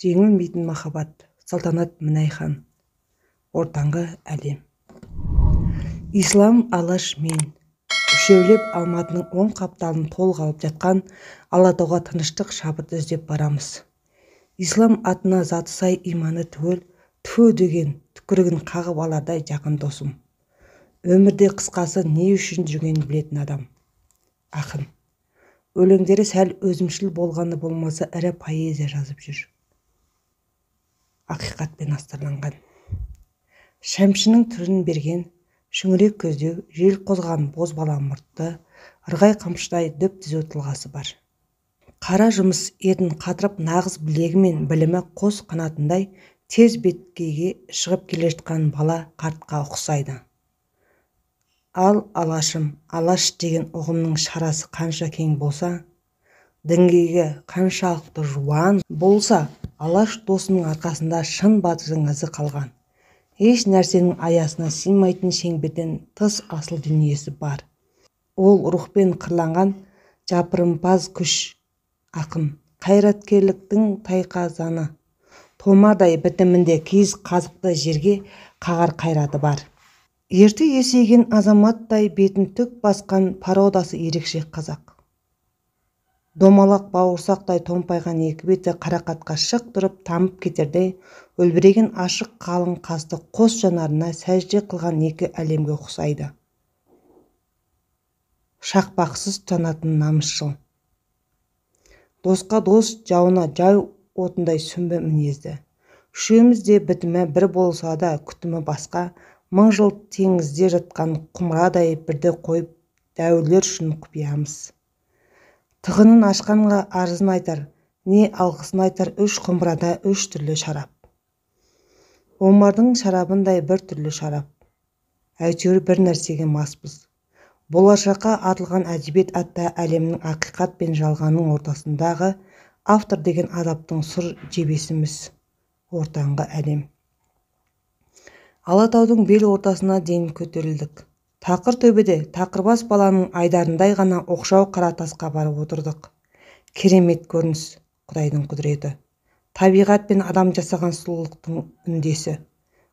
Жеңілмейтін махаббат. Салтанат Мінайхан. Ортаңғы әлем. Ислам, Алаш, мен. Үшеулеп Алматының оң қапталын толық алып жатқан Алатауға тыныштық, шабыт іздеп барамыз. Ислам атына заты сай, иманы түгел, түу деген түкірігін қағып алардай жақын досым. Өмірде, қысқасы, не үшін жүргенін білетін адам. Ақын. Өлеңдері сәл өзімшіл болғаны болмаса, ірі поэзия жазып жүр. Ақиқатпен астарланған. Шәмшінің түрін берген, шүңірек көздеу, жел қозған бозбала мұртты, ырғай қамшыдай түп-түзу тұлғасы бар. Қара жұмыс етін қатырып, нағыз білегі мен білімі қос қанатындай тез беткейге шығып келе жатқан бала қартқа ұқсайды. Ал Алашым, Алаш деген ұғымның шарасы қанша кең болса, діңгегі қаншалықты жуан болса, Алаш досының арқасында шын батырдың ізі қалған. Еш нәрсенің аясына сыймайтын шеңберден тыс асыл дүниесі бар. Ол рухпен қырланған жапырымпаз күш, ақын, қайраткерліктің тайқазаны. Томардай бітімінде киіз қазықты жерге қағар қайраты бар. Ерте есейген азаматтай бетін түк басқан породасы ерекше қазақ. Домалақ бауырсақтай томпайған екі беті қарақатқа шық тұрып тамып кетердей үлбіреген ашық қалың қасты қос жанарына сәжде қылған екі әлемге ұқсайды. Шақпақсыз тұтанатын намысшыл. Досқа дос, жауына жау отындай сүмбі мінезді. Үшеуміз де бітімі бір болса да, күтімі басқа, мың жыл теңізде жатқан құмырадай бірді қойып дәуірлер үшін құпиямыз. Тығынын ашқанға арызын айтар, не алғысын айтар үш құмырада үш түрлі шарап. Омардың шарабындай бір түрлі шарап. Әйтеуір бір нәрсеге маспыз. Болашаққа атылған әдебиет атты әлемнің ақиқат пен жалғанның ортасындағы автор деген азаптың сұр жебесіміз. Ортаңғы әлем. Алатаудың бел ортасына дейін көтерілдік. Тақыр төбеде тақырбас баланың айдарындай ғана оқшау қара тасқа барып отырдық. Керемет көрініс, Құдайдың құдіреті. Табиғат пен адам жасаған сұлулықтың үндесі.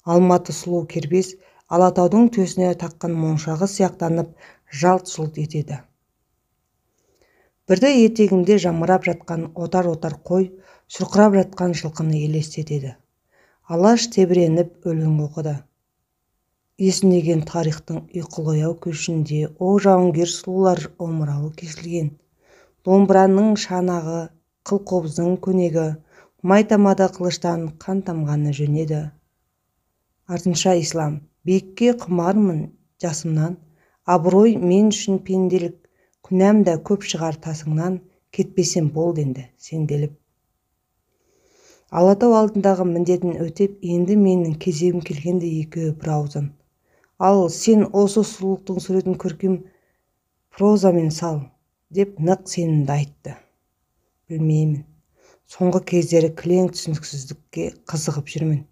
Алматы сұлу кербез Алатаудың төсіне таққан моншағы сияқтанып жалт-жұлт етеді. Бірде етегінде жамырап жатқан отар-отар қой, шұрқырап жатқан жылқыны елестетеді. Алаш тебіреніп өлең оқыды. Есінеген тарихтың ұйқылы-ояу көшінде о жауынгер сұлулар омырауы кесілген. Домбыраның шанағы, қыл-қобыздың көнегі, майтамада қылыштан қан тамғаны жөн еді. Артынша Ислам, биікке құмармын жасымнан, абырой мен үшін пенделік, күнәм да көп шығар тасыңнан, кетпесем болды енді сенделіп. Алатау алдындағы міндетін өтеп, енді менің кезегім келгенде екеуі бір ауыздан: «Ал сен осы сұлулықтың суретін көркем прозамен сал», деп нық сенімді айтты. Білмеймін. Соңғы кездері кілең түсініксіздікке қызығып жүрмін.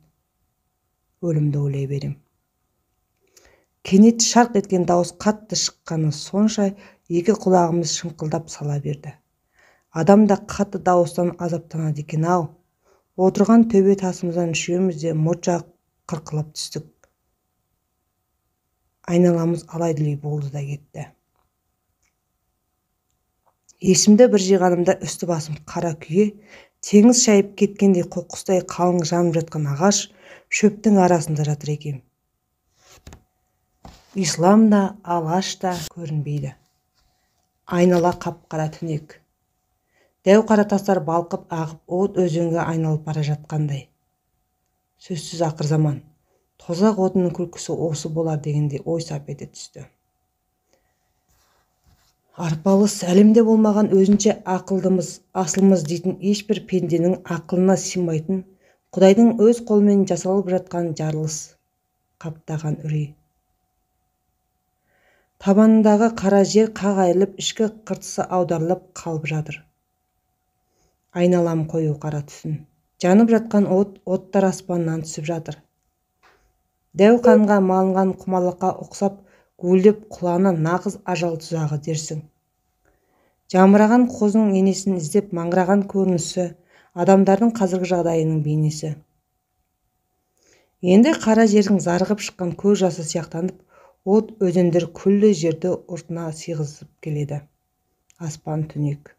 Өлімді ойлай берем. Кенет шарқ еткен дауыс қатты шыққаны сонша, екі құлағымыз шыңқылдап сала берді. Адам да қатты дауыстан азаптанады екен-ау. Отырған төбе тасымыздан үшеуміз де мұртша қырқылып түстік. Айналамыз алай-дүлей болды да кетті. Есімді бір жиғанымда үсті басым қара күйе, теңіз шайып кеткендей қоқыстай қалың жанып жатқан ағаш, шөптің арасында жатыр екем. Ислам да, Алаш та көрінбейді. Айнала қап-қара түнек. Дәу қара тастар балқып ағып от өзенге айналып бара жатқандай. Сөзсіз ақыр заман. Тозақ отының күлкісі осы болар дегендей ой сап ете түсті. Арпалыс әлемде болмаған өзінше ақылдымыз, асылмыз дейтін ешбір пенденің ақылына сыймайтын Құдайдың өз қолымен жасалып жатқан жарылыс, қаптаған үрей. Табанындағы қара жер қақ айырылып, ішкі қыртысы аударылып қалып жатыр. Айналам қою қара түтін. Жанып жатқан от, оттар аспаннан түсіп жатыр. Дәу қанға малынған құмалаққа ұқсап гуілдеп құланы нағыз ажал тұзағы дерсің. Жамыраған қозының енесін іздеп маңыраған көрінісі Адамдардың қазіргі жағдайының бейнесі. Енді қара жердің зарығып шыққан көз жасы сияқтанып, от өзендер күллі жерді ұртына сыйғызып келеді. Аспан түнек.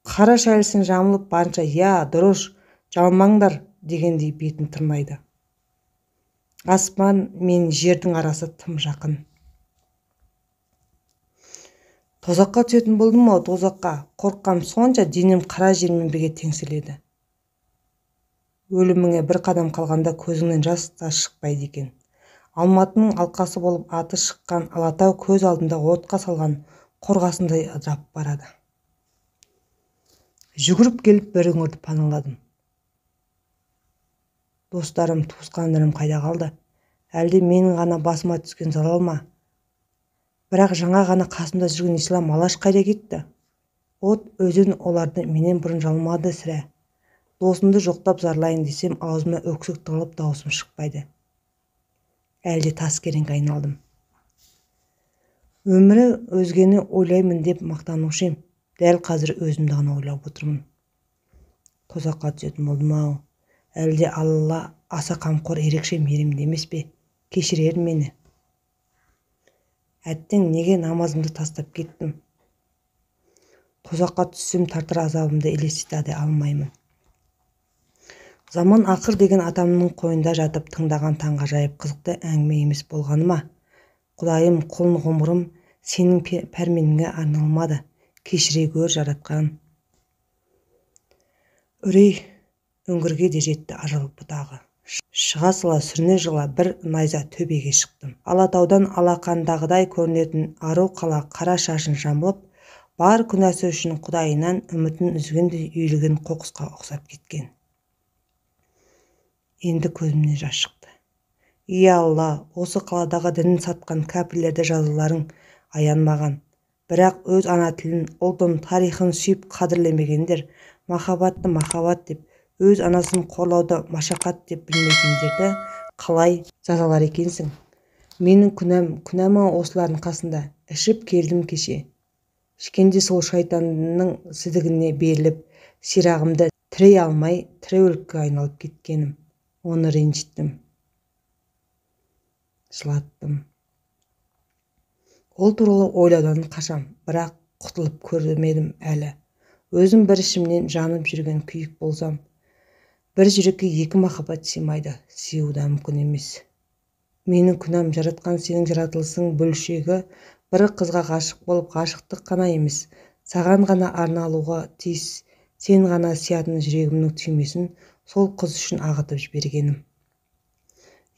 Қара шәлісін жамылып барынша, «Я, дұрыс, жалмаңдар» дегендей бетін тырнайды. Аспан мен жердің арасы тым жақын. Тозаққа түсетін болдым-ау, тозаққа. Қорыққаным сонша, денем қара жермен бірге теңселеді. Өліміңе бір қадам қалғанда көзіңнен жас та шықпайды екен. Алматының алқасы болып аты шыққан Алатау көз алдында отқа салған қорғасындай ыдырап барады. Жүгіріп келіп бір үңірді паналадым. Достарым, туысқандарым қайда қалды? Әлде менің ғана басыма түскен залал ма? Бірақ жаңа ғана қасымда жүрген Ислам Алаш қайда кетті? От өзен оларды менен бұрын жалмады сірә. Досымды жоқтап зарлайын десем, аузыма өксік тығылып дауысым шықпайды. Әлде тас кереңге айналдым. Өмірі өзгені ойлаймын деп мақтанушы ем. Дәл қазір өзімді ғана ойлап отырмын. Тозаққа түсетін болдым-ау. Әлде Алла аса қамқор, ерекше мейірімді емес пе? Кешірер мені. Әттең, неге намазымды тастап кеттім? Тозаққа түссем тартар азабымды елестете де алмаймын. Заман ақыр деген атамның қойнында жатып тыңдаған таңғажайып қызықты әңгіме емес болғаны ма? Құдайым, құлын ғұмырым сенің пәрменіңе арналмады. Кешіре гөр, жаратқан. Үрей үңгірге де жетті ажал бұтағы. Шыға сала сүріне жығыла бір найза төбеге шықтым. Алатаудан алақандағыдай көрінетін ару қала қара шашын жамылып, бар күнәсі үшін құдайынан үмітін үзгендей үйілген қоқысқа ұқсап кеткен. Енді көзімнен жас шықты. Ия Алла, осы қаладағы дінін сатқан кәпірлерді жазаларың аянмаған. Бірақ өз ана тілін, ұлтын, тарихын сүйіп қадірлемегендер, махаббатты махаббат деп, өз анасын қорлауды машақат деп білмейтіндерді қалай жазалар екенсің? Менің күнәм, күнәм-ау осылардың қасында. Ішіп келдім кеше. Ішкенде сол шайтанның сідігіне беріліп, сирағымды тірей алмай, тірі өлікке айналып кеткенім. Оны ренжіттім. Жылаттым. Ол туралы ойлаудан қашам, бірақ құтылып көрмедім әлі. Өзім бір ішімнен жанып жүрген күйік болсам, бір жүрекке екі махаббат сыймайды, сыю да мүмкін емес. Менің күнәм, жаратқан сенің жаратылысың бөлшегі бір қызға ғашық болып, ғашықтық қана емес, саған ғана арналуға тиіс, сен ғана сиятын жүрегімнің түймесін сол қыз үшін ағытып жібергенім.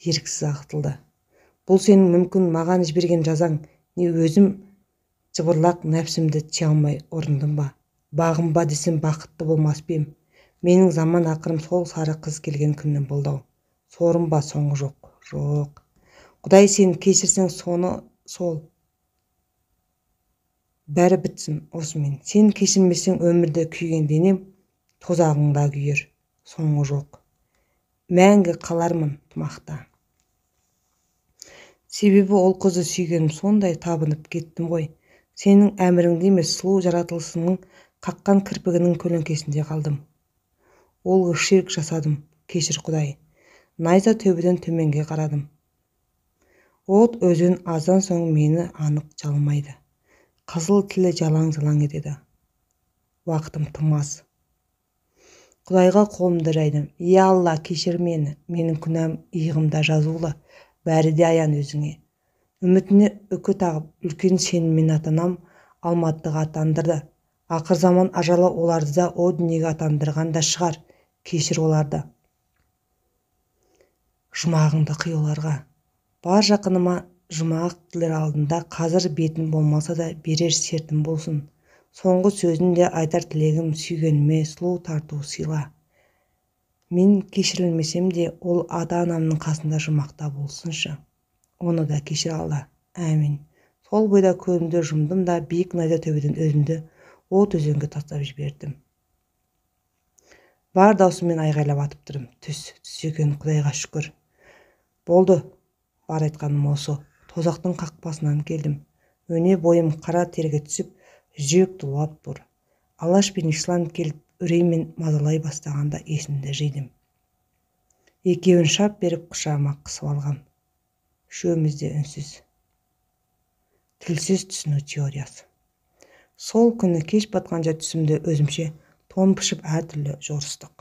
Еріксіз ағытылды. Бұл сенің мүмкін маған жіберген жазаң, не өзім жыбырлақ нәпсімді тия алмай ұрындым ба? Бағым ба десем бақытты болмас па ем? Менің заман ақырым сол сары қыз келген күннен болды-ау. Сорым ба соңы жоқ? Жоқ. Құдай сен кешірсең соны сол. Бәрі бітсін осымен. Сен кешірмесең өмірде күйген денем тозағыңда күйер. Соңы жоқ. Мәңгі қалармын тұмақта. Себебі ол қызды сүйгенім сондай табынып кеттім ғой. Сенің әміріңде емес, сұлу жаратылысының қаққан кірпігінің көлеңкесінде қалдым. Ол ширк жасадым, кешір Құдай. Найза төбеден төменге қарадым. От өзен аздан соң мені анық жалмайды. Қызыл тілі жалаң-жалаң етеді. Уақытым тым аз. Құдайға қолымды жайдым. Иә Алла, кешір мені. Менің күнәм иығымда жазулы. Бәрі де аян өзіңе. Үмітіне үкі тағып, үлкен сеніммен ата-анам Алматыға аттандырды. Ақыр заман ажалы оларды да о дүниеге аттандырған да шығар. Кешір оларды. Жұмағыңды қи оларға. Бар жақыныма жұмақ тілер алдында қазір бетім болмаса да берер сертім болсын. Соңғы сөзін де айтар тілегім сүйгеніме сұлу тарту сыйла. Мен кешірілмесем де ол ата-анамның қасында жұмақта болсыншы. Оны да кешір Алла. Әмин. Сол бойда көзімді жұмдым да биік найза төбеден өзімді от өзенге тастап жібердім. Бар даусыммен айғайлап атып тұрдым. Түс, түс екен, Құдайға шүкір. Болды, бар айтқаным осы. Тозақтың қақпасынан келдім. Өне бойым қара терге түсіп, жүрек тулап тұр. Алаш пен Ислам келіп Үреймен мазалай бастағанда есімді жидым. Екеуін шап беріп құшағыма қысып алғам. Үшеуміз де үнсіз. Тілсіз түсіну теориясы. Сол күні кеш батқанша түсімді өзімше тон пішіп, әртүрлі жорыстық.